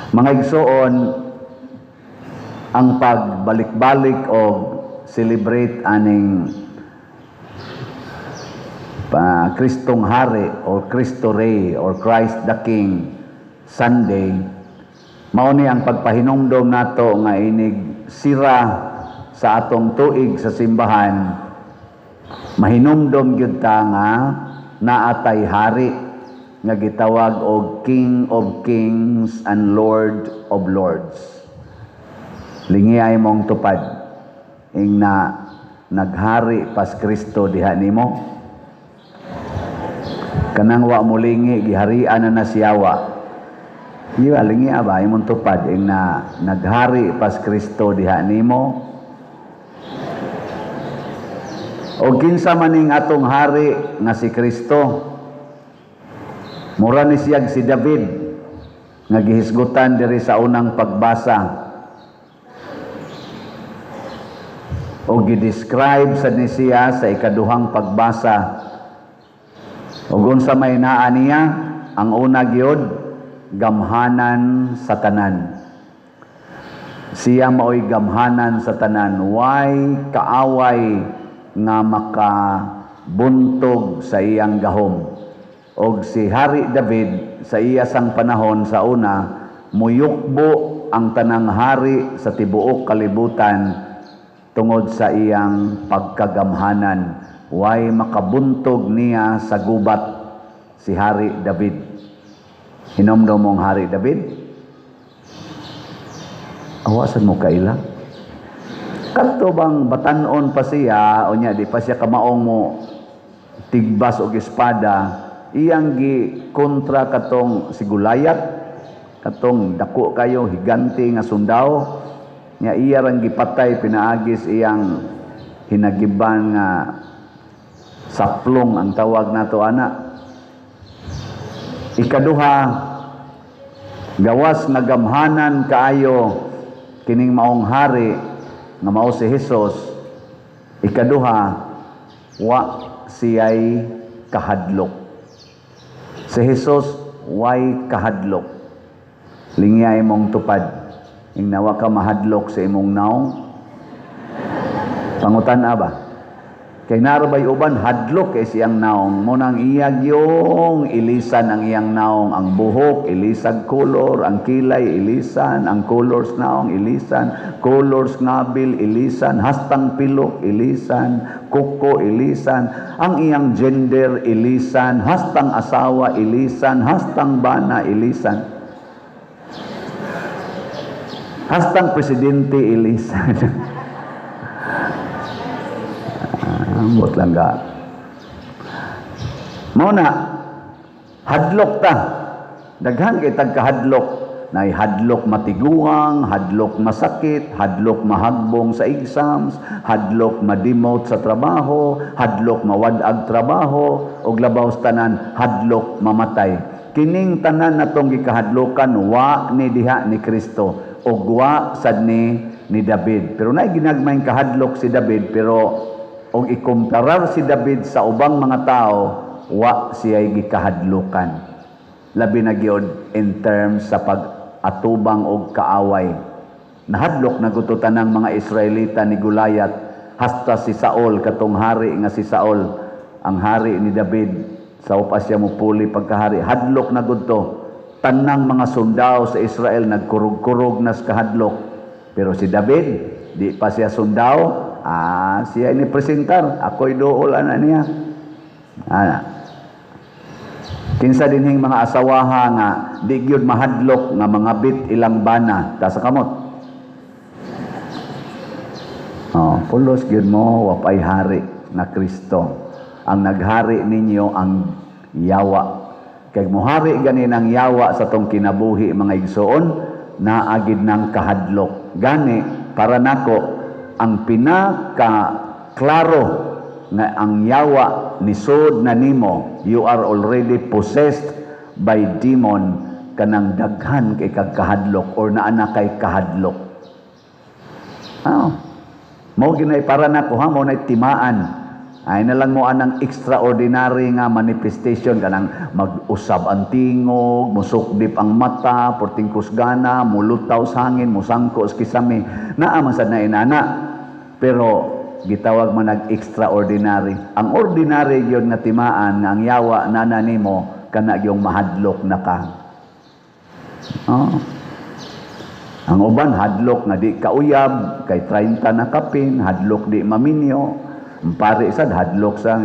Mga igsoon, ang pagbalik-balik o celebrate aning pa Kristong Hari or Cristo Rey or Christ the King Sunday, mao ni ang pagpahinumdom nato nga inig sira sa atong tuig sa simbahan, mahinumdom gyud ta nga naatay hari nga gitawag og King of Kings and Lord of Lords. Lingi mong tupad ing na naghari pas Kristo diha nimo. Kanang wa mo lingi, giharian na na siyawa. Di ba, lingi ba imong tupad ing na naghari pas Kristo diha nimo? O kinsa maning atong hari nga si Kristo? Mura ni siyag si David nga gihisgutan diri sa unang pagbasa o gi-describe sa ni siya sa ikaduhang pagbasa. Ug unsa may naa niya? Ang una gyud, gamhanan sa tanan. Siya maoy gamhanan sa tanan. Way kaaway nga makabuntog sa iyang gahom. Og si Hari David sa iya sang panahon sa una, muyukbo ang tanang hari sa tibuok kalibutan tungod sa iyang pagkagamhanan. Way makabuntog niya sa gubat si Hari David. Hinomdom mong Hari David? Awasan mo kaila? Kadto bang batanon pa siya, o nya di pa siya kamaong mo tigbas og espada, iyang gi kontra katong si Gulayat, katong dako kayo higante nga sundao, nya iya rang gipatay pinaagis iyang hinagiban nga saplong ang tawag nato ana. Ikaduha, gawas nga gamhanan kaayo kining maong hari nga mao si Hesus. Ikaduha, wa siyay kahadlok. Si Hesus way kahadlok. Lingya imong tupad ing nawa ka mahadlok sa imong naong? Pangutan ba? Kay narabay uban hadlok kay siyang naong mo nang iyag yung ilisan ang iyang naong, ang buhok ilisag color, ang kilay ilisan, ang colors naong ilisan, colors ngabil ilisan, hastang pilok ilisan, kuko ilisan, ang iyang gender ilisan, hastang asawa ilisan, hastang bana ilisan, hastang presidente ilisan. Ambot lang ga. Mao na hadlok ta. Daghan kay tagkahadlok. Nay hadlok matiguang, hadlok masakit, hadlok mahagbong sa exams, hadlok ma-demote sa trabaho, hadlok mawad-ag trabaho, ug labaw sa tanan hadlok mamatay. Kining tanan natong gikahadlokan wa ni diha ni Kristo ug wa sad ni David. Pero nay ginagmayng kahadlok si David, pero og ikumparar si David sa ubang mga tao, wa siya'y gikahadlokan. Labi na gyud in terms sa pag-atubang og kaaway. Nahadlok na guto tanang mga Israelita ni Goliath, hasta si Saul, katong hari nga si Saul, ang hari ni David, sa upas siya mupuli pagkahari, hadlok na gudto. Tanang mga sundao sa Israel nagkurog-kurog nas kahadlok. Pero si David, di pa siya sundao, siya ni presentar, ako'y duol ana niya. Ana. Kinsa dinhing mga asawaha nga di gyud mahadlok nga mga bit ilang bana, ta sa kamot? Oh, pulos gyud mo wapay hari nga Kristo. Ang naghari ninyo ang yawa. Kay mohari gani ng yawa sa tong kinabuhi, mga igsoon, naagid ng kahadlok. Gani para nako ang pinaka klaro nga ang yawa nisod na nimo, you are already possessed by demon, kanang daghan kay kag kahadlok or naa na kay kahadlok. Ah, mao ginay para nako ha, mao nay timaan. Ay na lang mo anang extraordinary nga manifestation, kanang mag-usab ang tingog, musukdip ang mata, porting kusgana, mulutaw sa hangin, musangko sa kisame. Naa man sad na inana. Pero gitawag man nag extraordinary. Ang ordinary gyud nga timaan nga ang yawa nana nimo kana gyung mahadlok na ka. Oh. Ang uban hadlok nga di kauyab kay 30 na kapin, hadlok di maminyo. Ang pare sad hadlok sa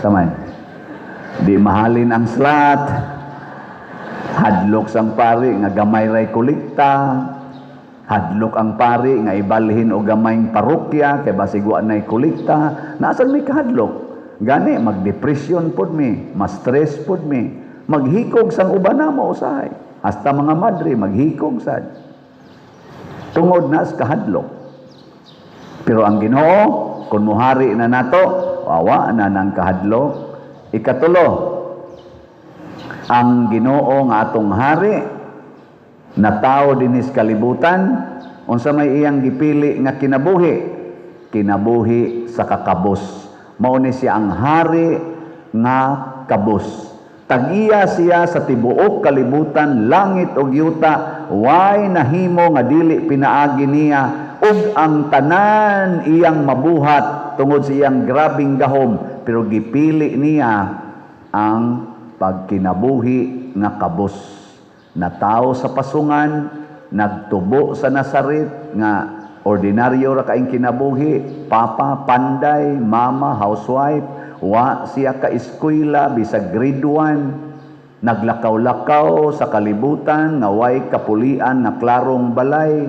saman. Di mahalin ang slot. Hadlok sang pari nga gamay ray kolekta. Hadlok ang pari nga ibalhin og gamayng parokya kay basig wa nay kolekta. Naasan may kahadlok? Gani magdepresyon pod mi, ma-stress pod mi, maghikog sang uban namo usahay. Hasta mga madre maghikog sad. Tungod na sa kahadlok. Pero ang Ginoo, kung muhari na nato, wawa na nang kahadlok. Ikatulo, ang Ginoo nga atong hari na tao dinis kalibutan, unsa may iyang gipili nga kinabuhi? Kinabuhi sa kakabos. Mao ni siya ang hari nga kabos. Tag-iya siya sa tibuok kalibutan, langit ug yuta, way nahimo nga dili pinaagi niya, ug ang tanan iyang mabuhat tungod sa iyang grabing gahom, pero gipili niya ang pagkinabuhi nga kabos. Natawo sa pasungan, nagtubo sa Nazaret nga ordinaryo ra kaing kinabuhi, papa panday, mama housewife, wa siya ka eskwela bisag grade 1, naglakaw-lakaw sa kalibutan nga way kapulian nga klarong balay,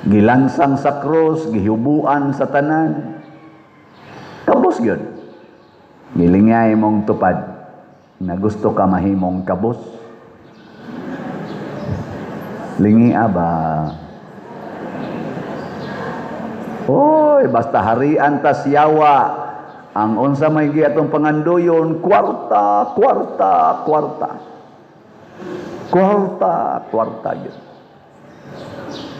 gilansang sa krus, gihubuan sa tanan. Kabos gyud. Gilingay mong tupad na gusto ka mahimong kabos. Lingi ba? Oy, basta harian tas yawa. Ang unsa may giatong pangandoyon, kwarta, kwarta, kwarta. Kwarta, kwarta gyud.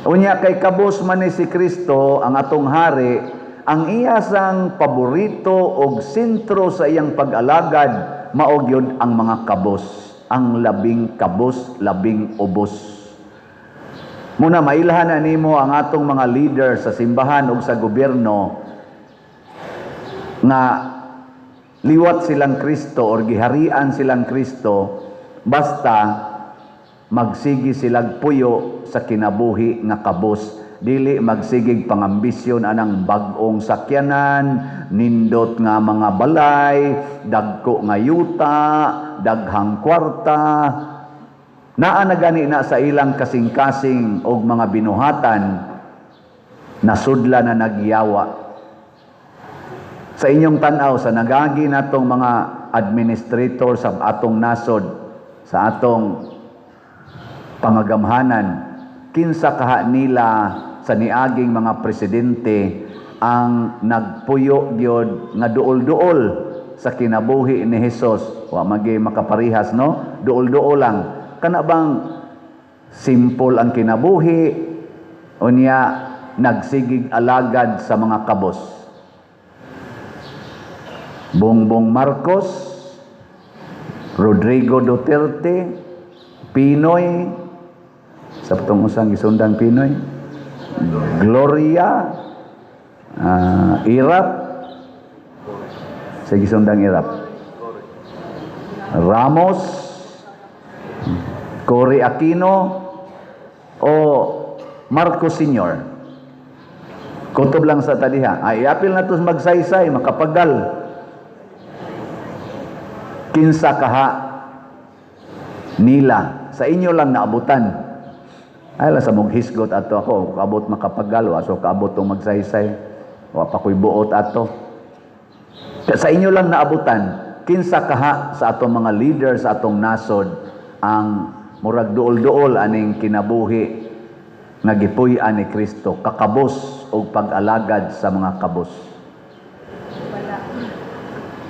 Unya kay kabos man ni si Kristo ang atong hari, ang iya sang paborito og sentro sa iyang pag-alagad mao gyud ang mga kabos, ang labing kabos, labing ubos. Muna mailhan na nimo ang atong mga leader sa simbahan ug sa gobyerno nga liwat silang Kristo or giharian silang Kristo basta magsigi silag puyo sa kinabuhi nga kabos, dili magsigig pangambisyon anang bag-ong sakyanan, nindot nga mga balay, dagko nga yuta, daghang kwarta. Naa na gani na sa ilang kasing-kasing og mga binuhatan, nasudla na nagyawa. Sa inyong tan-aw, sa nagagi natong mga administrator sa atong nasod, sa atong pangagamhanan, kinsa kaha nila sa niaging mga presidente ang nagpuyo gyud nga duol-duol sa kinabuhi ni Hesus? Wa magi makaparihas, no? Duol-duol lang. Kana bang simple ang kinabuhi unya nagsigig alagad sa mga kabos? Bongbong Marcos, Rodrigo Duterte, Pinoy, sa patong usang gisundang Pinoy, Gloria, Irap, sa gisundang Irap, Ramos, Cory Aquino, o Marcos Sr.? Kutob lang sa tadiha. Ay, apil na to magsaysay, makapagal. Kinsa kaha nila sa inyo lang naabutan? Ay lang sa mong hisgot ato ako, kaabot makapagal, wa so kaabot tong magsaysay, wa pa ko'y buot ato. Sa inyo lang naabutan, kinsa kaha sa atong mga leader sa atong nasod ang murag duol-duol aning kinabuhi nga gipuy-an ni Kristo, kakabos og pag-alagad sa mga kabos?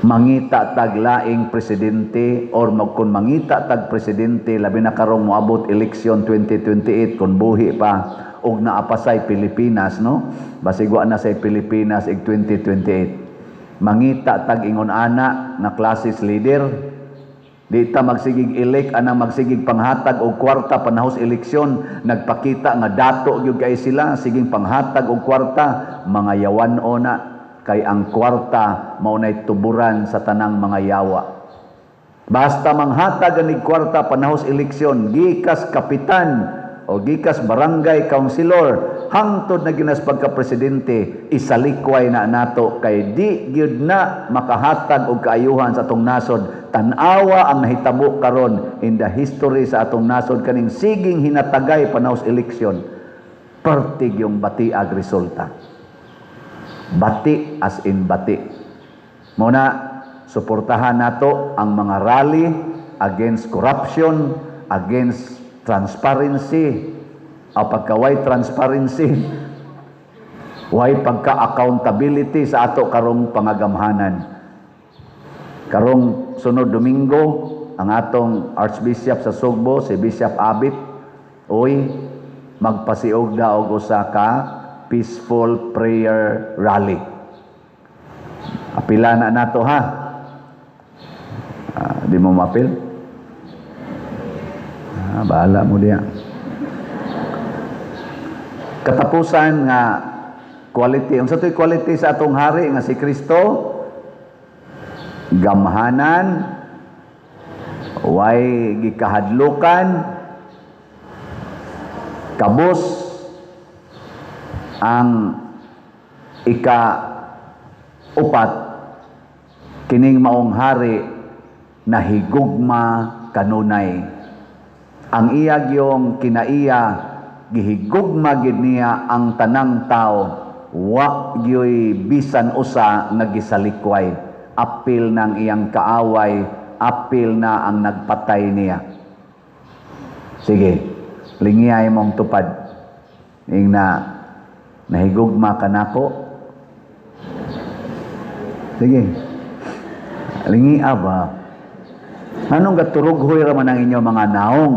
Mangita tag laing presidente or kung mangita tag presidente, labi na karong moabot eleksyon 2028, kung buhi pa og naa pa say Pilipinas, no? Basig wa na say Pilipinas ig 2028. Mangita tag ingon ana nga classes leader. Di ta magsigig elect ana, magsigig panghatag og kwarta panahos eleksyon, nagpakita nga dato gyud kay sila, siging panghatag og kwarta, mga yawan-o na, kay ang kwarta mao nay tuburan sa tanang mga yawa. Basta manghatag anig kwarta panahos eleksyon, gikas kapitan o gikas barangay councilor hangtod na ginas pagka-presidente, isalikway na nato kay di gyud na makahatag og kaayuhan sa atong nasod. Tan-awa ang nahitabo karon in the history sa atong nasod, kaning siging hinatagay panahos eleksyon, pertig yung batiag resulta. Bati as in bati. Mao na suportahan nato ang mga rally against corruption, against transparency. O pagka way transparency, way pagka-accountability sa ato karong pangagamhanan. Karong sunod Domingo, ang atong Archbishop sa Sugbo, si Bishop Abit, oy, magpasiugda og usa ka peaceful prayer rally. Apila na nato, ha. Ah, di mo mapil? Ah, bahala mo diya. Katapusan nga quality. Unsa to'y quality sa atong hari nga si Kristo? Gamhanan, way gikahadlukan, kabus ang ika upat, kining maong hari nahigugma kanunay. Ang iya gyong kinaiya, gihigugma gid niya ang tanang tao, wa gyoy bisan usa nga gisalikway, apil ng iyang kaaway, apil na ang nagpatay niya. Sige, lingiyay mong tupad. Ing na, "Nahigugma ka nako?" Sige. Lingia ba? Anong gaturughoy ra man ang inyong mga naong?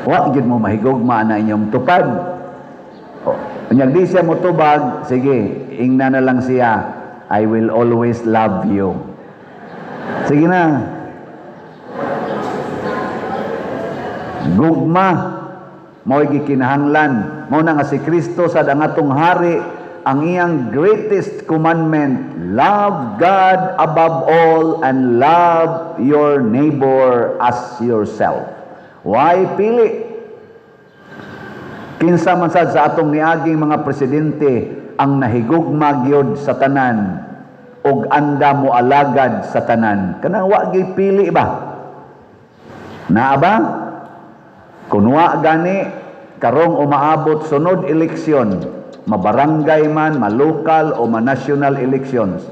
Wa gyud mo mahigugma na inyong tupad. O, unyag di siya mo tubag, sige, ingna na lang siya, "I will always love you." Sige na. Gugma mao'y gikinahanglan. Mao na nga si Kristo sad ang atong hari, ang iyang greatest commandment, love God above all and love your neighbor as yourself. Why pili? Kinsa man sad sa atong niaging mga presidente ang nahigugma gyud sa tanan ug anda mo alagad sa tanan? Kanang wa gyud pili ba? Naa ba? Kun wa gani, karong umaabot sunod eleksyon, mabarangay man, malokal o ma-national elections,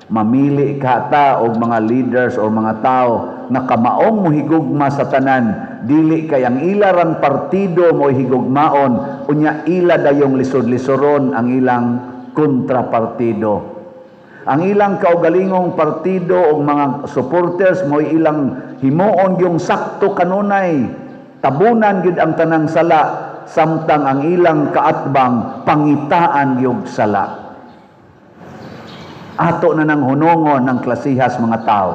mamili ka ta og mga leaders o mga tao nga kamaong mohigugma sa tanan, dili kay ang ila rang partido mo higugmaon, unya ila dayong lisod-lisoron ang ilang kontrapartido. Ang ilang kaugalingong partido o mga supporters mo ilang himuon yung sakto kanunay, tabunan gyud ang tanang sala, samtang ang ilang kaatbang pangitaan yung sala. Ato na nang hunongon ng klasihas mga tao.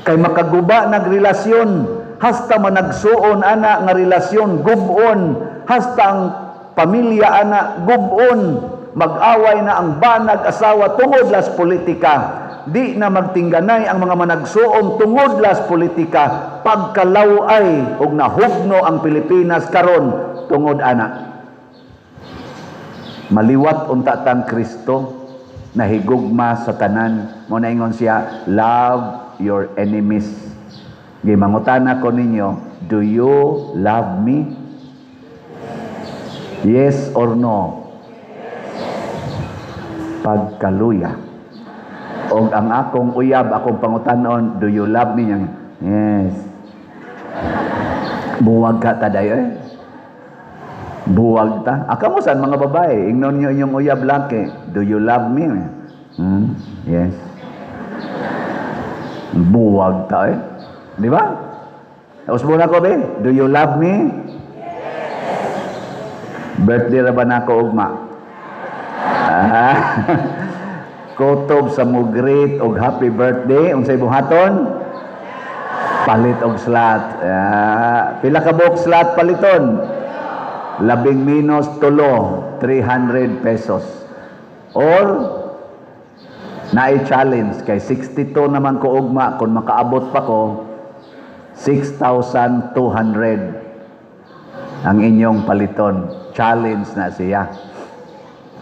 Kay makaguba nagrelasyon, hasta managsuon ana nga relasyon gubon, hasta ang pamilya ana gubon, mag-away na ang banag asawa tungod las politika. Di na magtingganay ang mga managsuon tungod las politika. Pagkalaw-ay og nahugno ang Pilipinas karon tungod ana. Maliwat unta tang Kristo, nahigugma sa tanan. Mo naingon siya, "Love your enemies." Gimangutana ko ninyo, do you love me? Yes or no? Pagkaluya. Og ang akong uyab, akong pangutanon, "Do you love me?" "Yes." Buwag ka taday eh. Buwag ta. Aka mo saan mga babae, ingnon niyo inyong uyab laki, "Do you love me?" "Yes." Buwag ta eh. Di ba? Usbo na ko be. Do you love me? Birthday ra ba nako ugma? Ah. Kutob sa mo greet og happy birthday, unsay buhaton? Palit og slot. Ah, pila ka buok slot paliton? Labing menos tulo, 300 pesos. Or naay challenge kay 62 naman ko ugma, kung makaabot pa ko 6,200 ang inyong paliton. Challenge na siya.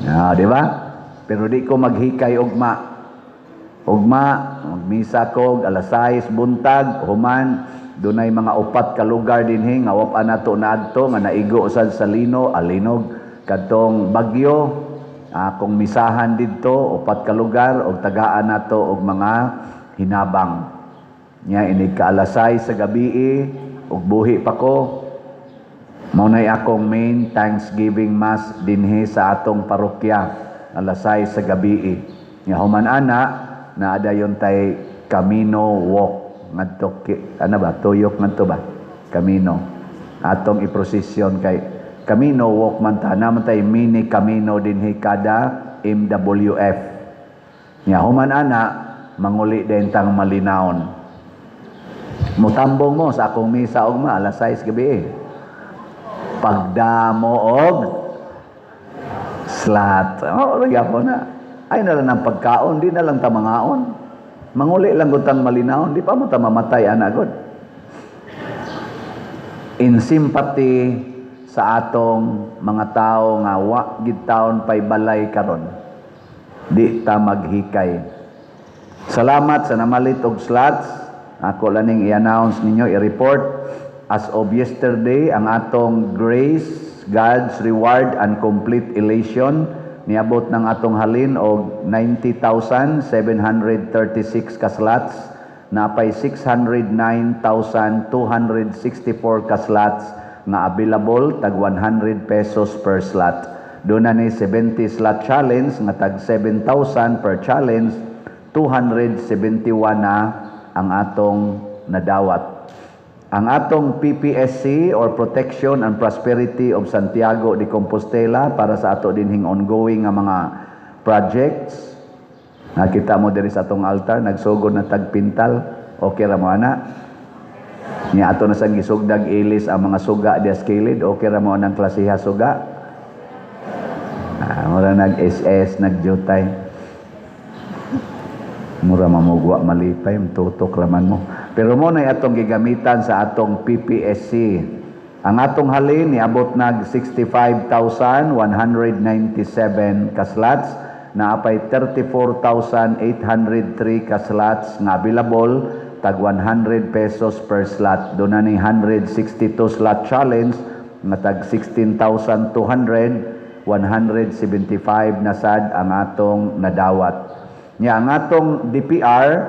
Ah, di ba? Pero di ko maghikay ugma. Ugma, magmisa ko alas 6 buntag, human dunay mga upat ka lugar dinhi nga wa pa nato naadto nga naigo sad sa lino, alinog kadtong bagyo, akong misahan didto upat ka lugar og tagaan nato og mga hinabang. Nya inig ka alas 6 sa gabi og buhi pa ko, mao nay akong main Thanksgiving Mass dinhi sa atong parokya alas 6 sa gabi. Nya human ana, naa dayon tay Camino Walk ngadto ana ba, tuyok ngadto ba Camino atong iprosesyon kay Camino Walk man ta, naman tay mini Camino dinhi kada MWF. Nya human ana, manguli din tang Malinawon. Mutambong mo sa akong misa ugma alas 6 gabi. Pagdamo og slot. Oh, po na. Ay na lang ang pagkaon, di na lang ta mangaon. Manguli lang gud tang Malinawon, di pa mo ta mamatay ana gud. In sympathy sa atong mga tao nga wa gid taon pay balay karon. Di ta maghikay. Salamat sa namalit og slots. Ako lang ning i-announce ninyo, i-report. As of yesterday, ang atong Grace, God's Reward and Complete Elation, niabot ng atong halin og 90,736 ka slots, napay 609,264 ka slots nga available, tag 100 pesos per slot. Doon na ni 70 slot challenge nga tag 7,000 per challenge, 271 na ang atong nadawat. Ang atong PPSC or Protection and Prosperity of Santiago de Compostela para sa ato dinhing ongoing nga mga projects. Nakita mo diri sa atong altar, nagsugod na tagpintal. Okay ra mo ana? Nya ato na sang gisugdag ilis ang mga suga dias kilid. Okay ra mo anang klasiha suga? Ah, mura nag SS, nagjutay. Mura mamugwa malipay, tutok raman mo. Pero mo na atong gigamitan sa atong PPSC. Ang atong halin niabot nag 65,197 ka slots, naapay 34,803 ka slots nga available, tag 100 pesos per slot. Doon na ni 162 slot challenge nga tag 16,200, 175 na sad ang atong nadawat. Nya ang atong DPR,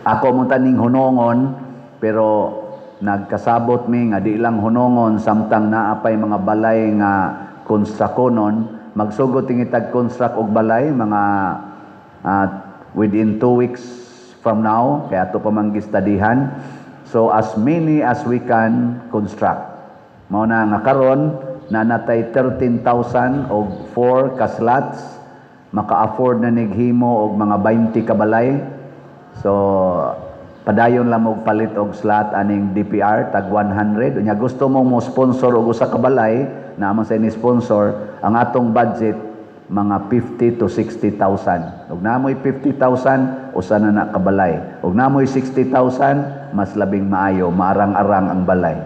ako mo taning hunongon, pero nagkasabot mi nga di lang hunongon samtang naa pay mga balay nga konstrakonon. Magsugod tingitag construct og balay mga within 2 weeks from now, kaya ato pa man gistadihan. So as many as we can construct. Mao na nga karon na natay 13,000 og 4 ka slots, maka-afford na nighimo og mga 20 ka balay. So padayon lang og palit og slot aning DPR tag 100. Unya gusto mo mo sponsor og usa ka balay, naa man sa ni sponsor, ang atong budget mga 50 to 60,000. Ug namoy 50,000, usa na na kabalay. Ug namoy 60,000, mas labing maayo, maarang-arang ang balay.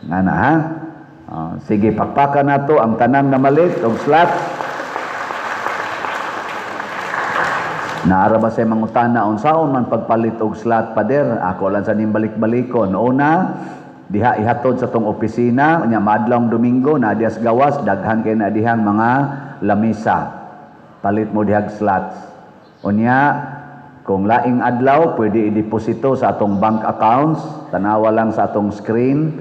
Nga na ha? Ah, sige, pakpakan nato ang tanan na malit og slot. Naara ba sa mangutana unsaon man pagpalit og slot, pader? Ako lang sa ning balik-balikon. Una, diha ihatod sa tong opisina, unya maadlawng Domingo na dias gawas, daghan kay na dihang mga lamisa. Palit mo dihag slots. Unya, kung laing adlaw, pwede i-deposito sa atong bank accounts, tanawa lang sa atong screen.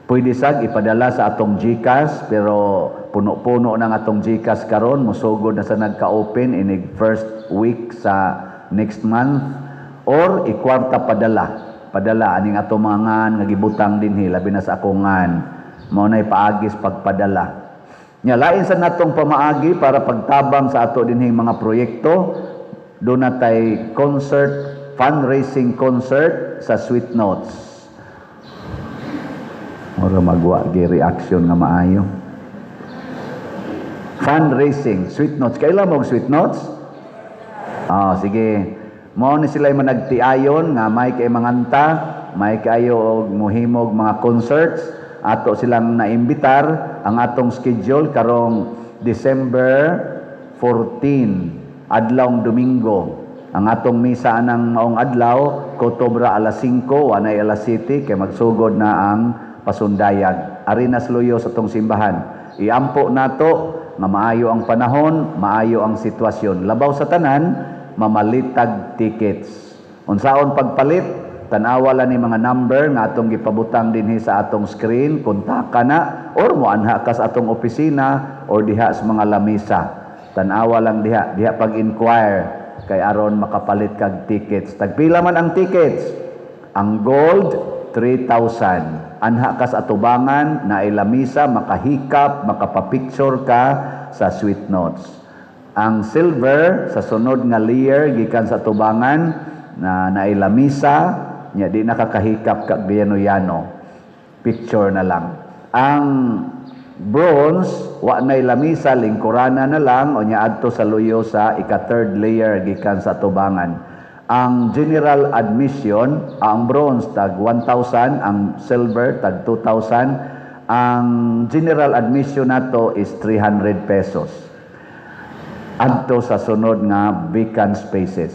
Pwede sag ipadala sa atong GCash, pero puno-puno ng atong GCash karon, mosugod na sa nagka-open inig first week sa next month. Or ikwarta padala. Padala aning ato mga ngan nga gibutang dinhi, labi na sa akong ngan. Mao nay paagis pagpadala. Nya lain sa natong pamaagi para pagtabang sa ato dinhing mga proyekto, do na tay concert, fundraising concert sa Sweet Notes. Mura magwa gi reaction nga maayo. Fundraising, Sweet Notes. Kaila mo og Sweet Notes? Ah, sige. Mao ni sila managtiayon nga may kay manganta, may kaayo og muhimog mga concerts. Ato silang naimbitar. Ang atong schedule karong December 14, adlawng Domingo. Ang atong misa anang maong adlaw, kotobra alas 5, wanay alas 7 kay magsugod na ang pasundayag. Ari na luyo sa atong simbahan. Iampo nato nga maayo ang panahon, maayo ang sitwasyon. Labaw sa tanan, mamalitag tickets. Unsaon pagpalit? Tanawa lang ni mga number nga atong gipabutang dinhi sa atong screen, kontaka na or moanha ka sa atong opisina or diha sa mga lamisa. Tanawa lang diha, diha pag-inquire kay aron makapalit kag tickets. Tagpila man ang tickets? Ang gold, 3,000. Anha ka sa atubangan, naay lamisa, makahikap, makapapicture ka sa Sweet Notes. Ang silver, sa sunod nga layer gikan sa atubangan na naay lamisa, nya di nakakahikap kag yano-yano. Picture na lang. Ang bronze, wa nay lamisa, lingkurana na lang o nya adto sa luyo sa ika third layer gikan sa atubangan. Ang general admission, ang bronze tag 1,000, ang silver tag 2,000. Ang general admission nato is 300 pesos. Adto sa sunod nga vacant spaces.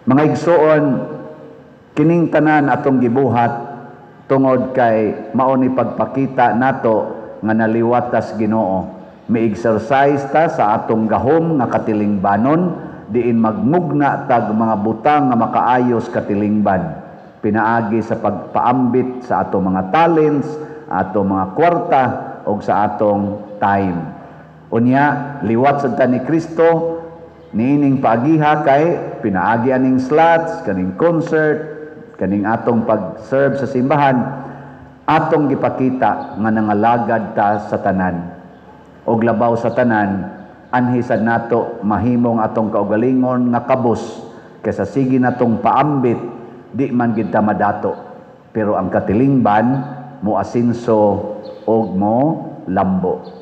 Mga igsuon, kining tanan atong gibuhat tungod kay mao ni pagpakita nato nga naliwat tas Ginoo. Mi-exercise ta sa atong gahom nga katilingbanon, diin magmugna tag mga butang nga makaayos katilingban pinaagi sa pagpaambit sa atong mga talents, atong mga kwarta og sa atong time. Unya liwat sad ta ni Kristo niining paagiha kay pinaagi aning slots, kaning concert, kaning atong pag-serve sa simbahan, atong gipakita nga nangalagad ta sa tanan. Og labaw sa tanan, anhi sad nato mahimong atong kaugalingon nga kabus kaysa sige natong paambit, di man gid ta madato, pero ang katilingban mo asinso og mo lambo.